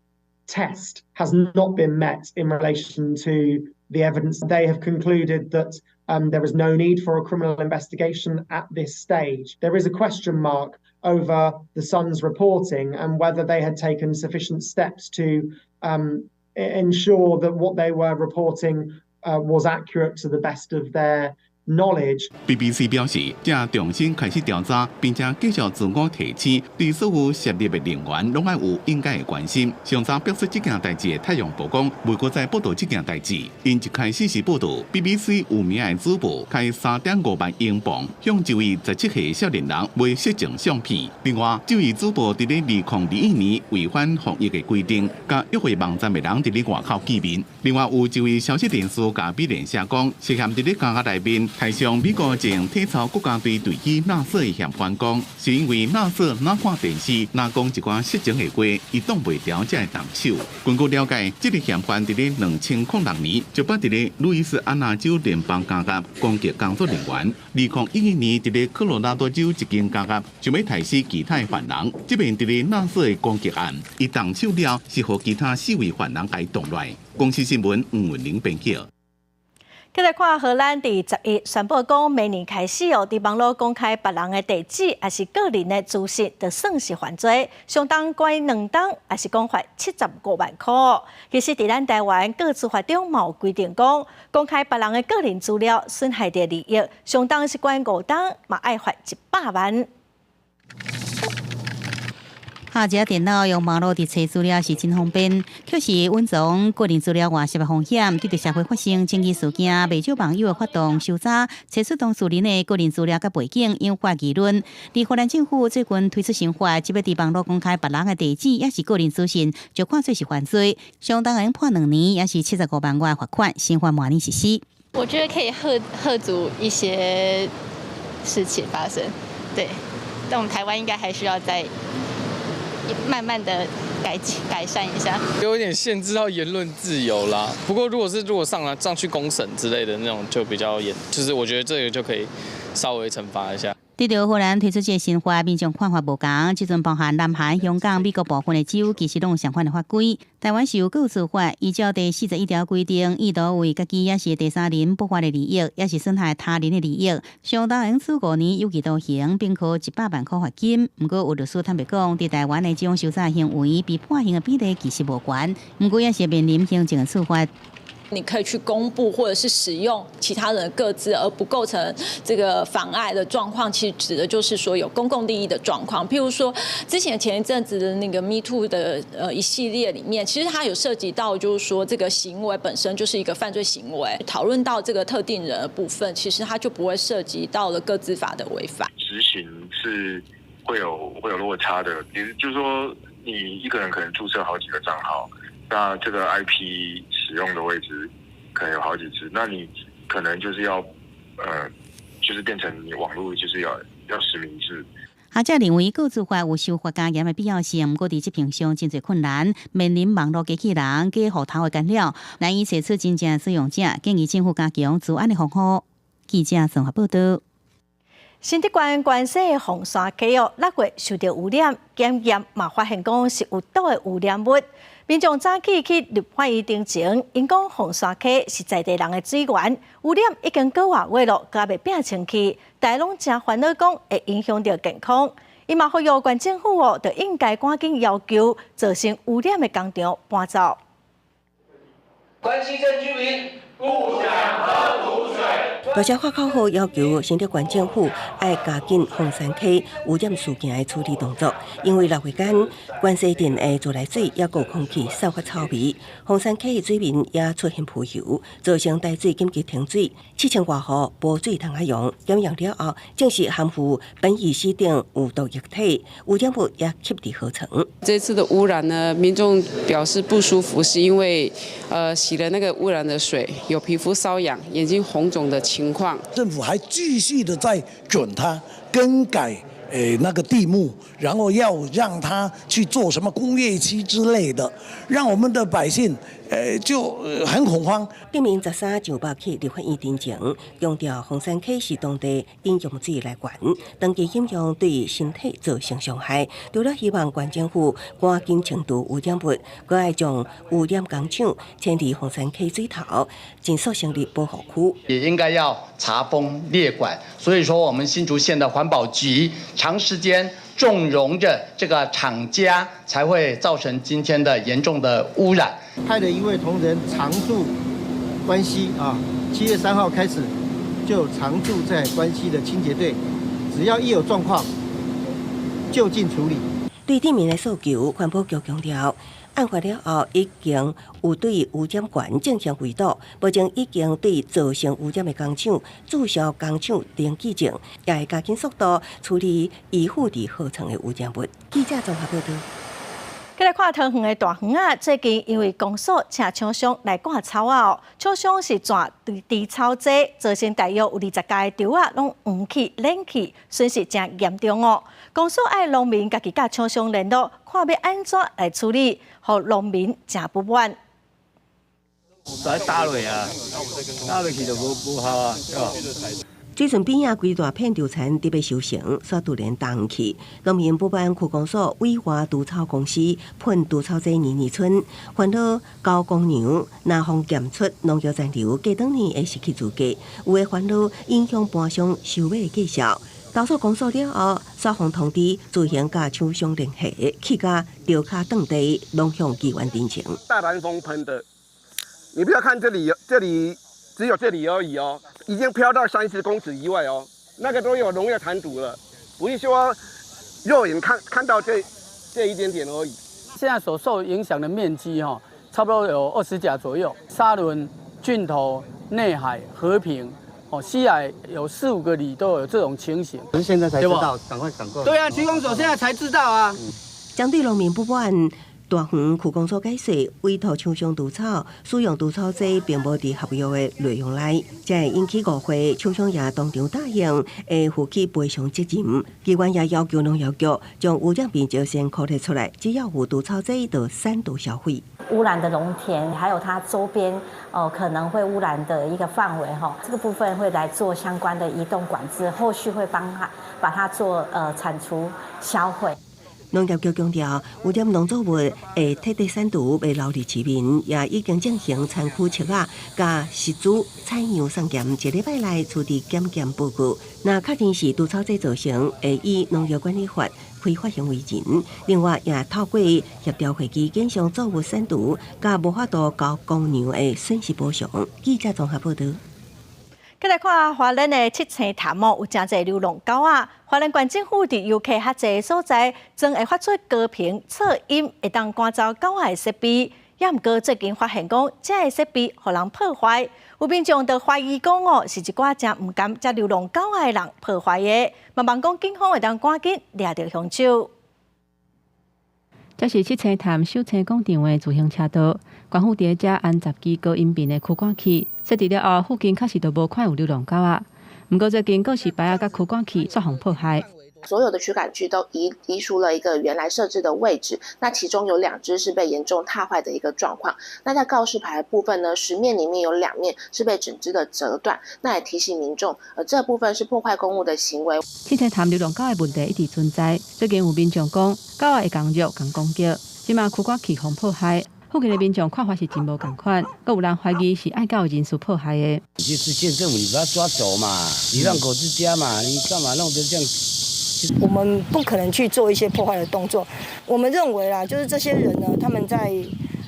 test has not been met in relation to the evidence. They have concluded that there is no need for a criminal investigation at this stage. There is a question mark over the Sun's reporting and whether they had taken sufficient steps to ensure that what they were reporting was accurate to the best of their knowledge. BBC 表示，正重新開始調查，並且繼續自我提醒，對所有涉入的人員攏愛有應該的關心。上早表示這件代誌的太陽報講，袂閣再報導這件代誌。𪜶一開始是報導 BBC 有名的主播開3.5萬英鎊向一位17歲少年人賣色情相片。另外，這位主播佇咧2021年違反防疫的規定，佮約會網站的人佇咧外口見面。另外，有一位消息人士共美聯社講，涉嫌佇咧監獄內面。台上美國前體操國家隊隊醫納瑟的嫌犯講，是因為納瑟若看電視，若講一寡色情的話，伊擋袂牢才會動手。根據了解，這个嫌犯佇咧2006年就捌佇咧路易斯安那州聯邦監獄攻擊工作人員。2011年佇咧科羅拉多州一間監獄想欲刣死其他的犯人，這擺佇咧納瑟的攻擊案，伊動手了是予其他四位犯人共擋落來。公視新聞吳文玲編輯。繼來看荷蘭佇11宣布講，明年開始哦，佇網路公開別人的地址，抑是個人的資訊，就算是犯罪，相當關2冬，抑是講罰75萬箍。其實佇咱台灣個資法中嘛有規定講，公開別人的個人資料損害著利益，相當是關5冬，嘛愛罰100萬。下一電腦用網路佇揣資料是真方便，卻是隱藏個人資料外洩的風險。對著社會發生爭議事件，袂少網友會發動搜查，揣出當事人的個人資料佮背景，引發議論。佇荷蘭政府最近推出新法，這欲佇網路公開別人的地址，抑是個人資訊，就看做是犯罪，相當會判2年，抑是75萬元罰款。新法明年實施。我覺得可以嚇嚇阻一些事情發生，對，但我們台灣應該還需要再慢慢的改善一下，有一點限制到言論自由啦。不過如果上去公審之類的那種，就比較嚴，就是我覺得這個就可以稍微懲罰一下。對著荷蘭推出這个新法，民眾看法無仝。這陣包含南韓、香港、美國部分的州，其實攏有相款的法規。台灣是有個資法，依照第41條規定，意圖為家己抑是第三人不法的利益，抑是損害他人的利益，相當會處5年有期徒刑，並科100萬箍罰金。毋過有律師坦白講，佇台灣的這種搜查行為，被判刑的比例其實無懸，毋過也是面臨行政的處罰。你可以去公布或者是使用其他人的個資，而不構成這個妨礙的狀況，其實指的就是說有公共利益的狀況。譬如說，之前前一陣子的那個 Me Too 的一系列裡面，其實它有涉及到，就是說這個行為本身就是一個犯罪行為。討論到這個特定人的部分，其實它就不會涉及到了個資法的違反。執行是會有落差的，其實就是說，你一個人可能註冊好幾個賬號。那這個 IP 使用的位置可能有好幾次，那你可能就是要，就是變成你網路就是要實名制。學者認為，個資法有修法加嚴的必要性，毋過佇執行上真濟困難，面臨網路機器人、假戶頭的干擾，難以揣出真正使用者，建議政府加強資安的防護。記者綜合報道。新竹縣關西的鳳山溪哦，6月受著污染，檢驗嘛發現講是有毒的污染物。民眾早起去立法院頂前，𪜶講鳳山溪是在地人的水源，污染已經幾外月咯，閣未變清去，大家攏誠煩惱，講會影響著健康。伊嘛呼籲縣政府哦，就應該趕緊要求造成污染的工廠搬走。關西鎮居民不想喝毒水。大家發口號要求新竹縣政府愛加緊鳳山溪污染事件的處理動作，因為6月間關西鎮的自來水抑閣有空氣散發臭味，鳳山溪的水面也出現浮油，造成台水緊急停水，7000外戶無水通仔用。檢驗了後，證實含有苯乙烯等有毒液體，污染物也吸佇河床。這次的污染呢，民眾表示不舒服，是因為洗了那個污染的水，有皮膚瘙癢、眼睛紅腫的情況。政府還繼續的在准他更改那個地目，然後要讓他去做什麼工業區之類的，讓我們的百姓就很恐慌。鎮民13上北去立法院陳情，強調鳳山溪是當地飲用水來源，長期飲用對身體造成傷害。除了希望縣政府趕緊清除污染物，閣愛將污染工廠遷離鳳山溪水頭，盡速成立保護區。也應該要查封列管。所以說，我們新竹縣的環保局長時間縱容着這個廠家，才會造成今天的嚴重的污染。派了一位同仁常駐關西啊，7月3號開始就常駐在關西的清潔隊，只要一有狀況，就近處理。對鎮民的訴求，環保局強調，案發了後已經有對污染源進行圍堵，目前已經對造成污染的工廠註銷工廠登記證，也會加緊速度處理依附佇河床的污染物。記者綜合報道。來看桃園的大園仔，最近因為公所請廠商來割草仔，廠商是鑽除草劑，造成大約有20家的稻仔攏黃去、爛去，損失誠嚴重哦。公所愛農民家己佮廠商聯絡，看欲按怎來處理，予農民誠不滿。來打落啊，打落去就無無效啊，對吧？水圳邊仔規大片稻田佇欲收成，煞突然焦去。農民不滿區公所委外除草公司噴除草劑年年春，煩惱交公糧，若予檢出農藥殘留，過轉年會失去資格。有的煩惱影響盤商收買的績效。投訴公所了後，煞予通知自行佮廠商聯繫，去共稻跤斷地，攏向機關陳情。大南風噴的，你不要看這裡，這裡只有這裡而已哦，已經飄到30公尺以外哦，那個都有農藥殘毒了，不是說肉眼看看到這一點點而已。現在所受影響的面積哈，差不多有20甲左右，沙崙、峻頭、內海、和平。哦，西海有四五個里都有這種情形。可是現在才知道，趕快趕過。對啊，區公所現在才知道啊。針對農民不滿，大園區公所解釋，委託廠商除草，使用除草劑並無佇合約的內容內，才會引起誤會。廠商也當場答應會負起賠償責任。機關也要求農業局將污染面積先確認出來，只要有除草劑就刪除銷毀。污染的農田，還有它周邊哦可能會污染的一個範圍哈，這個部分會來做相關的移動管制，後續會幫他把它做鏟除銷毀。農業局強調，污染農作物會徹底刪除，袂留佇市面，也已經進行田區測仔，佮實施採樣送檢，一禮拜內出具檢驗報告。若確認是除草劑造成，會依農藥管理法開罰行為人。另外，也透過協調會議減少作物刪除，佮無法度交公糧的損失補償。記者綜合報導。閣來看花蓮的七星潭哦，有誠濟流浪狗仔。花蓮縣政府佇遊客較濟所在，將會發出高頻噪音，會當趕走狗仔的設備。也毋過最近發現講，這个設備予人破壞，有民眾就懷疑講哦，是一寡誠毋甘這流浪狗仔的人破壞的。嘛望講警方會當趕緊掠著兇手。這是七星潭秀星廣場的自行車道，縣府佇遮安10支高音頻的驅趕器，設置了後，附近確實都無看有流浪狗仔。毋過最近告示牌仔佮驅趕器煞予破壞。所有的驅趕具都移除了一個原來設置的位置，那其中有兩隻是被嚴重踏壞的一個狀況。那在告示牌的部分呢，10面裡面有兩面是被整隻的折斷。那也提醒民眾，這部分是破壞公物的行為。七星潭流浪狗的問題一直存在，最近有民眾講，狗仔會共虐共攻擊，這馬驅趕器予破壞，附近的民眾看法是真無仝款，閣有人懷疑是愛狗人士破壞的。就是縣政府，你把他抓走嘛，你讓狗之家嘛，你幹嘛弄得這樣？我們不可能去做一些破壞的動作。我們認為啦，就是這些人呢，他們在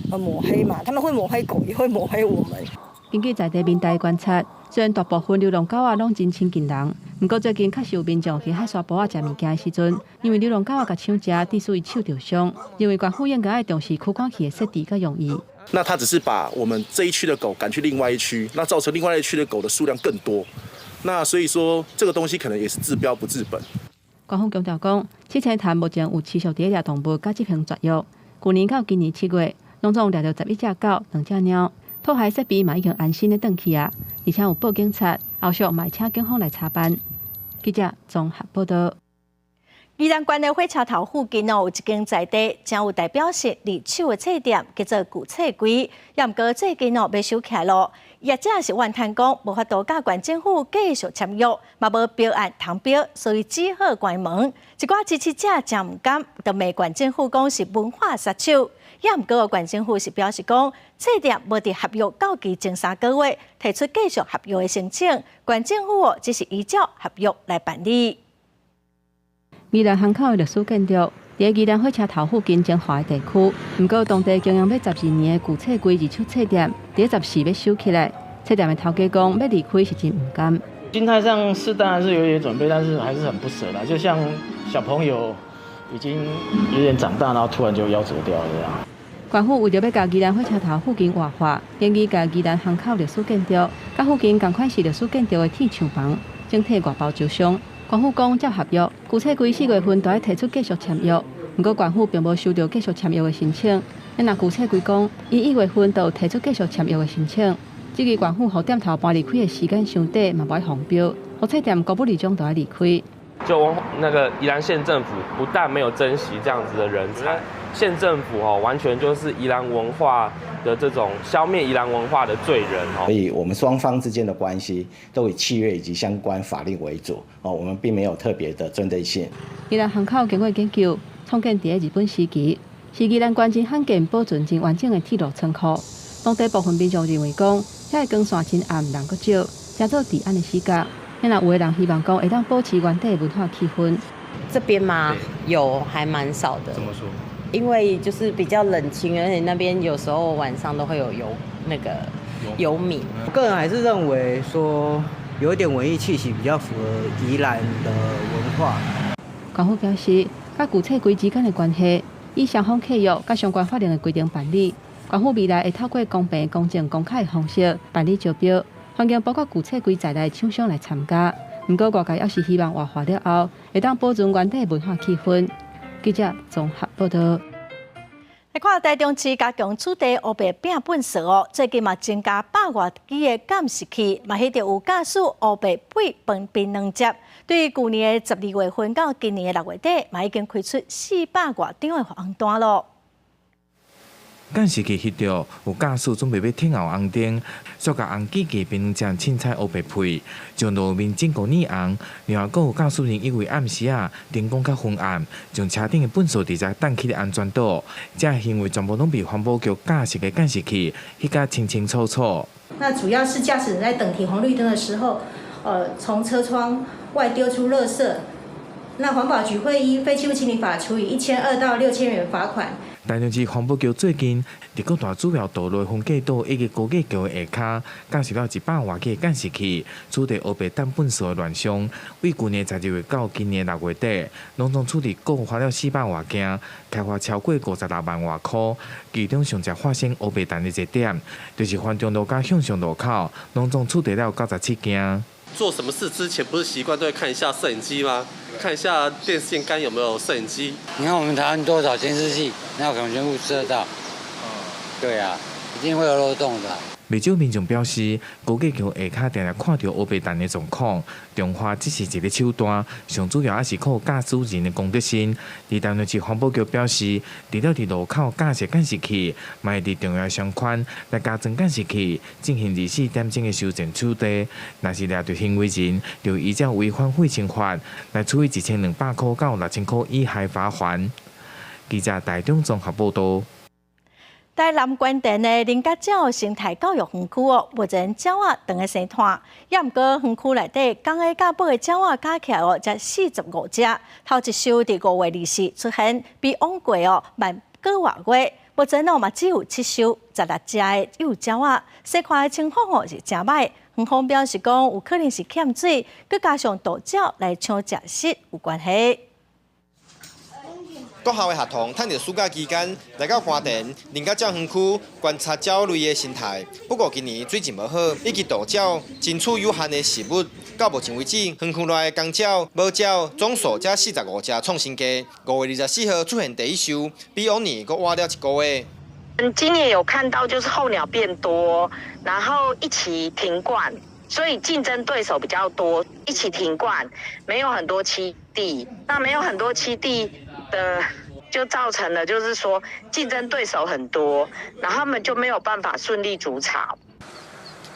抹黑嘛，他們會抹黑狗，也會抹黑我們。根據在地民代觀察，雖然大部分流浪狗仔攏真親近人，毋過最近確實有民眾佇海沙埔仔食物件的時陣，因為流浪狗仔共搶食，致使伊手著傷。認為縣府應該愛重視驅趕器的設置佮用意。那他只是把我們這一區的狗趕去另外一區，那造成另外一區的狗的數量更多。那所以說，這個東西可能也是治標不治本。官方強調講，七星潭目前有持續佇咧掠動物佮執行絕育。去年到今年7月，攏總掠著11隻狗、兩隻貓，破壞設備嘛已經安心咧轉去啊，而且有報警察，後續嘛會請警方來查辦。記者綜合報導。宜蘭縣的火車頭附近哦，有一間在地誠有代表性二手的冊店，叫做舊冊櫃。也毋過最近哦，欲收起來囉。業者是怨嘆講，無法度佮縣政府繼續簽約，嘛無標案通標，所以只好關門。一寡支持者誠毋甘，就罵縣政府講是文化殺手。也毋過縣政府是表示講，冊店無佇合約到期前3個月提出繼續合約的申請，縣政府哦只是依照合約來辦理。宜蘭巷口的歷史建築，佇宜蘭火車頭附近精華的地區，毋過當地經營欲12年的舊冊櫃二手冊店，佇14欲收起來。冊店的頭家講，欲離開是真毋甘。心態上是當然是有點準備，但是還是很不捨啦。就像小朋友已經有點長大，然後突然就夭折掉這樣。縣府為著欲共宜蘭火車頭附近活化，建議共宜蘭巷口歷史建築，佮附近仝款是歷史建築的鐵廠房，整體外包招商。縣府講照合約，舊冊櫃4月份就愛提出繼續簽約，毋過縣府並無收著繼續簽約的申請。若具體規講，伊1月份就提出繼續簽約的申請。至於縣府予店頭搬離開的時間傷短，嘛無愛放標，予冊店高不離種就愛離開。就那個宜蘭縣政府不但沒有珍惜這樣子的人才，縣政府哦完全就是宜蘭文化的這種消滅宜蘭文化的罪人哦。所以我們雙方之間的關係都以契約以及相關法令為主哦，我們並沒有特別的針對性。宜蘭巷口經過研究，創建佇日本時期，是宜蘭縣真罕見保存真完整的鐵路倉庫。當地部分民眾認為講，遐个光線真暗，人閣少，成做治安的死角。那有的人希望講會當保持原底的文化氣氛。這邊嗎？有，還蠻少的。怎麼說？因為就是比較冷清，而且那邊有時候晚上都會有遊那個遊民。我個人還是認為說，有一點文藝氣息比較符合宜蘭的文化。縣府表示，佮舊冊規之間的關係，以雙方契約佮相關法令的規定辦理。縣府未來會透過公平、公正、公開的方式辦理招標。環境包括舊冊規在內的廠商來參加，毋過外界猶是希望活化了後，會當保存原底文化氣氛。記者綜合報導。來看台中市加強取締烏白拚糞埽哦，最近嘛增加百外支的監視器，嘛彼著有駕駛烏白配飯檳榔汁。對舊年的12月份到今年的6月底，嘛已經開出400外張的紅單囉。監視器翕著有駕駛準備欲停候紅燈，煞共紅機器檳榔汁凊彩烏白配，將路面整個染紅。另外，閣有駕駛人因為暗時仔燈光較昏暗，將車頂的糞埽直接擲去咧安全島，這行為全部攏被環保局架設的監視器翕甲清清楚楚。那主要是駕駛人在等停紅綠燈的時候，從車窗外丟出垃圾，那環保局會依廢棄物清理法處以1200到6000元罰款。台中市環保局最近佇各大主要道路分隔島以及高架橋的下跤，架設了100外支監視器，取締烏白擲糞埽的亂象。對舊年12月到今年6月底，攏總處理共罰了400外件，開罰超過56萬外箍。其中上濟發生烏白擲的一點，就是環中路佮向上路口，攏總取締了97件。做什麼事之前，不是習慣都會看一下攝影機嗎？看一下電線桿有沒有攝影機。你看我們台灣多少監視器，那可能全部知得到。對啊，一定會有漏洞的。袂少民眾表示，高架橋下跤定定看著烏白擲的狀況，重罰只是一个手段，上主要猶是靠駕駛人的公德心。而台中市環保局表示，除了佇路口架設監視器，嘛會佇重要商圈來加裝監視器，進行24點鐘的搜證取締。若是掠著行為人，就依照違反廢清法來處以1200塊到6000塊以下罰鍰。記者台中綜合報導。台南關田的菱角鳥生態教育園區哦，目前鳥仔當咧生湠，猶毋過園區內底公的佮母的鳥仔加起來哦，才45隻。頭一岫佇5月24出現，比往過哦慢個外月。目前哦嘛只有七岫16隻的幼鳥仔，細看的情況哦是誠䆀。園方表示講，有可能是欠水，閣加上渡鳥來搶食食有關係。國校的學童趁著暑假期間來到官田菱角鳥園區觀察鳥類的生態。不過今年水質無好，以及渡鳥爭取有限的食物，到目前為止，園區內的公鳥、母鳥總數才45隻創新低。5月24號出現第一岫，比往年閣晚了一個月。今年有看到就是候鳥變多，然後一起停冠，所以競爭對手比較多，一起停冠，沒有很多棲地，那沒有很多棲地的，就造成了就是說競爭對手很多，然後他們就沒有辦法順利築巢。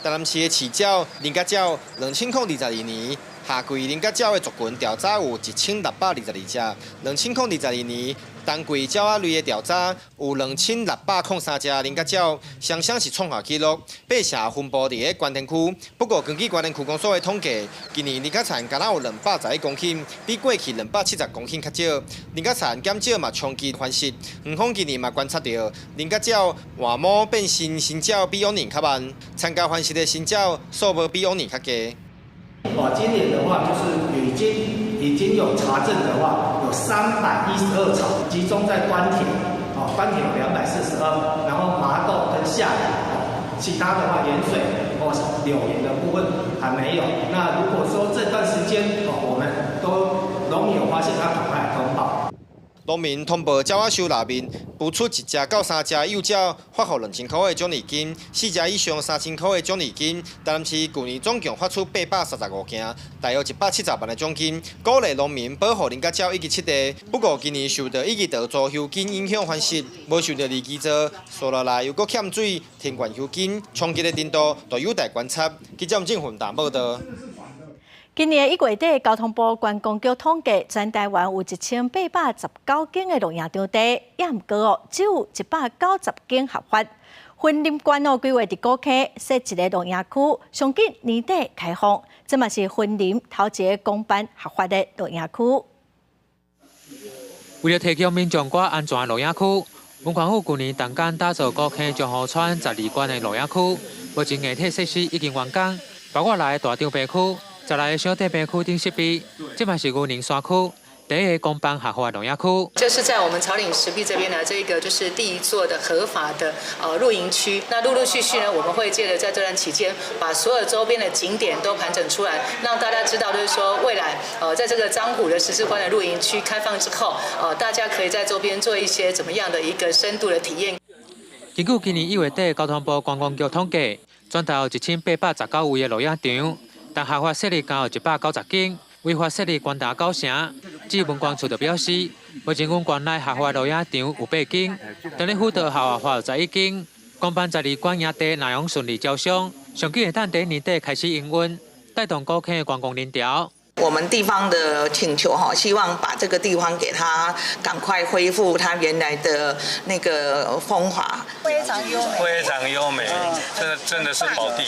台南市的飼鳥、菱角鳥，2022年夏季菱角鳥的族群調查有1622隻，2022年冬季鳥仔類的調查有2603隻菱角鳥，雙雙是創下紀錄。爬蛇分布佇咧官田區，不過根據官田區公所的統計，今年菱角田敢若有211公頃，比過去270公頃較少。菱角田減少嘛，衝擊繁殖。園方今年嘛觀察著菱角鳥換母變新新鳥比往年較慢，參加繁殖的新鳥數目比往年較低。哦，今年的話就是已經有查證的話，有312巢集中在官田，哦，官田有242，然後麻豆跟下里，哦，其他的話鹽水或柳營的部分還沒有。那如果說這段時間哦，我們都農民有發現，他趕快來通報。農民通報鳥仔收內面，孵出一隻到三隻幼鳥，發予2000箍的獎勵金；四隻以上3000箍的獎勵金。台南市舊年總共發出835件，大約170萬的獎金，鼓勵農民保護菱角鳥以及濕地。不過今年受到異池槽休耕影響繁殖，無受到二期槽，紲落來又閣欠水，停灌休耕，衝擊的程度都有待觀察。記者吳正雲報道。今年1月底，交通部觀光局統計，全台灣有1819間的露營場地，也毋過哦，只有190間合法。雲林縣哦，規劃佇古坑設一个露營區，上緊年底開放，這嘛是雲林頭一个公辦合法的露營區。為了提供民眾較安全的露營區，文化府舊年動工打造古坑中湖村12關的露營區，目前硬體設施已經完工，包括來大帳篷區、16个小帳篷區等設備，這嘛是雲林山區第一个公辦合法露營區。這是在我們草嶺石壁這邊呢，這個就是第一座的合法的露營區。那陸陸續續呢，我們會借著在這段期間，把所有周邊的景點都盤整出來，讓大家知道，就是說未來在這個彰虎的十字關的露營區開放之後，大家可以在周邊做一些怎麼樣的一個深度的體驗。根據今年1月底交通部觀光局統計，全台有1819位的露營場，但合法設立共有190間，違法設立高達九成。至文管處就表示，目前阮縣內合法露營場有8間，當咧輔導合法有11間。公辦12關營地內容順利招商，上緊會當佇年底開始營運，帶動古坑的觀光人潮。我們地方的請求哈，希望把這個地方給它趕快恢復它原來的那個風華。非常優美，非常優美，真的是寶地。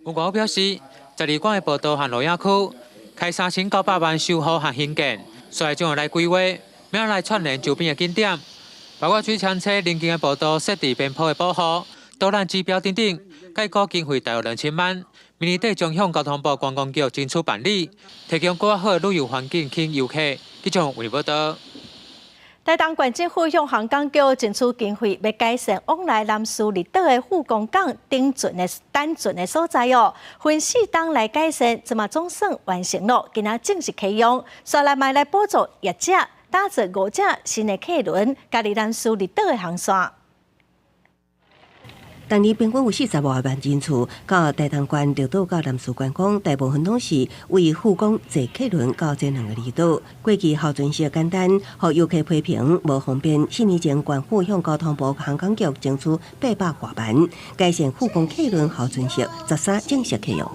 文管表示，12關的步道和露營區開3900萬修復和興建，所以將會來規劃，明仔來串聯周邊的景點，包括水槍車鄰近的步道設置邊坡的保護、導覽指標等等，計估經費大約2000萬。明年底將向交通部觀光局爭取辦理，提供更好的旅遊環境，吸引遊客。記者為報道。台東縣政府向航港局爭取經費，欲改善往來南勢綠島的富岡港頂船的等船的所在哦。分四冬來改善，這馬總算完成了，今仔正式啟用。紲來嘛來補助業者打造5隻新的客輪，加入南勢綠島的航線。逐年平均有40外萬人次到台東縣綠島到南勢觀光，大部分攏是為富岡坐客輪到這兩個離島。過去候船室簡單，予遊客批評無方便。4年前，縣府向交通部航港局爭取800外萬，改善富岡客輪候船室，13正式啟用。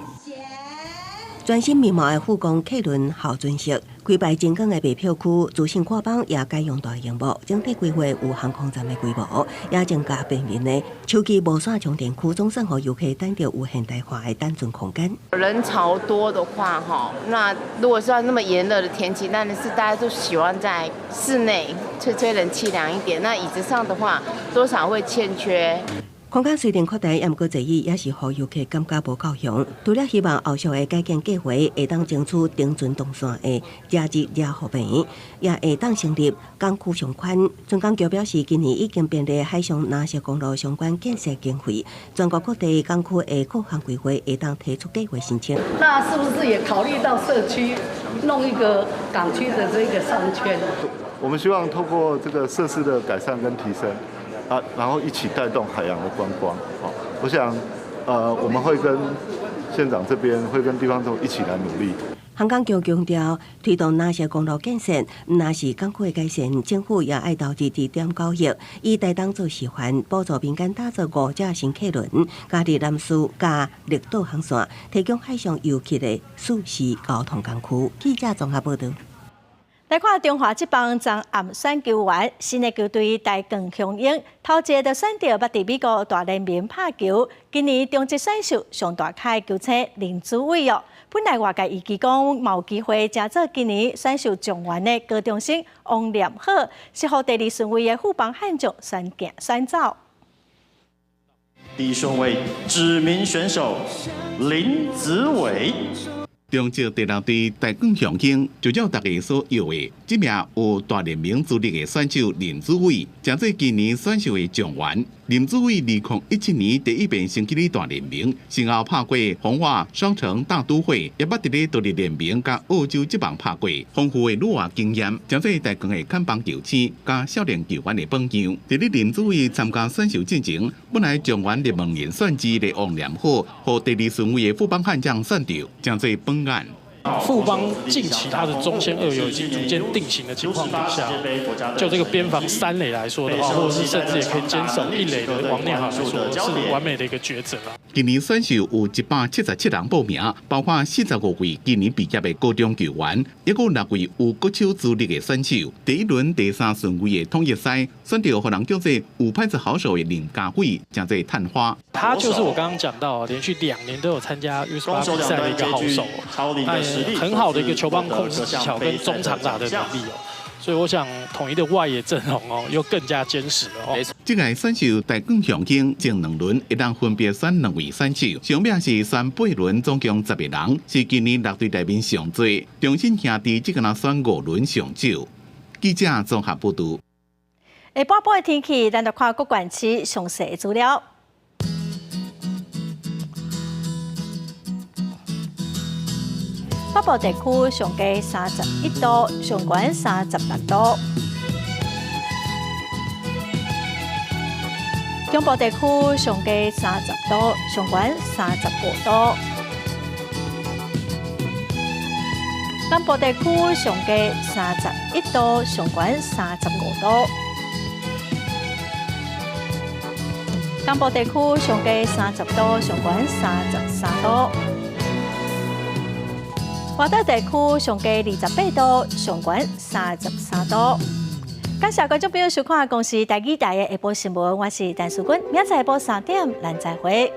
全新面貌的富岡客輪候船室，規排精簡的賣票區，資訊掛板也改用大螢幕，整體規劃有航空站的規模，也增加便民的手機無線充電區，總算予遊客等著有現代化的等船空間。人潮多的話，哈，那如果說那麼炎熱的天氣，當然是大家都喜歡在室內吹吹冷氣涼一點。那椅子上的話，多少會欠缺。空間雖然擴大，毋過座椅也是予遊客感覺無夠用。除了希望後續的改建計劃會當爭取登船動線的加熱加方便，也會當成立港區商圈。船港局表示，今年已經編列海上藍色公路相關建設經費，全國各地港區的各項規劃會當提出計劃申請。那是不是也考慮到社區弄一個港區的這個商圈？我們希望透過這個設施的改善跟提升。啊，然後一起帶動海洋的觀光。我想，我們會跟縣長這邊，會跟地方政府一起來努力。航港局強調，推動藍色公路建設，毋但是港區的改善，政府也愛投入2.9億，以台東做示範，補助民間打造5隻新客輪，加入南勢佮綠島航線，提供海上遊客的舒適交通工具。記者綜合報道。來看中華職棒昨暗選球員，新的球隊台鋼雄鷹，頭一个就選著捌佇美國大聯盟拍球，今年中職選秀上大咖的球星林子偉哦。本來外界預期講嘛有機會成做今年選秀狀元的高中生王念好，是予第二順位的富邦悍將選行選走。第一順位指名選手林子偉。中職第六隊台鋼雄鷹就照大家所約的，這名有大聯盟資歷的選手林子偉，成做今年選秀的狀元。林子偉2017年第一遍升起大聯盟，先後拍過紅襪、雙城、大都會，也捌佇咧獨立聯盟佮澳洲職棒拍過，豐富的旅外經驗，成做大強的看板球星佮少年球員的榜樣。佇咧林子偉參加選秀進前，本來狀元入門人選之一的王念好，予第二順位的富邦悍將選著，成做榜眼。富邦近期他的中線二游已經逐漸定型的情況底下，就這個邊防三壘來說的話，或者是甚至也可以堅守一壘的王念好來說，是完美的一個抉擇啦。今年選秀有177人報名，包括45位今年畢業的高中球員，抑閣6位有國手資歷的選手。第一輪第三順位的統一獅選著予人叫做有拍子好手的林家偉，成做探花。他就是我剛剛講到，連續2年都有參加 U18 比賽的一個好手，很好的一個球棒控制技巧跟中長打的能力哦，所以我想統一的外野陣容哦又更加堅實了哦。這個選秀大冠雄鷹前兩輪會當分別選兩位選手，上尾是選八輪，總共10個人，是今年六隊內面上濟。中信兄弟這個若選五輪上少。記者綜合報導。下半晡的天氣，咱就看各縣市詳細資料。北部地區上低31度，上懸36度；中部地區上低30度，上懸35度；南部地區上低31度，上懸35度；東部地區上低30度，上懸33度。外島地區上低28度，上懸33度。感謝觀眾朋友收看《公視台語台》的下晡新聞，我是陳淑君，明仔載下晡3點，咱再會。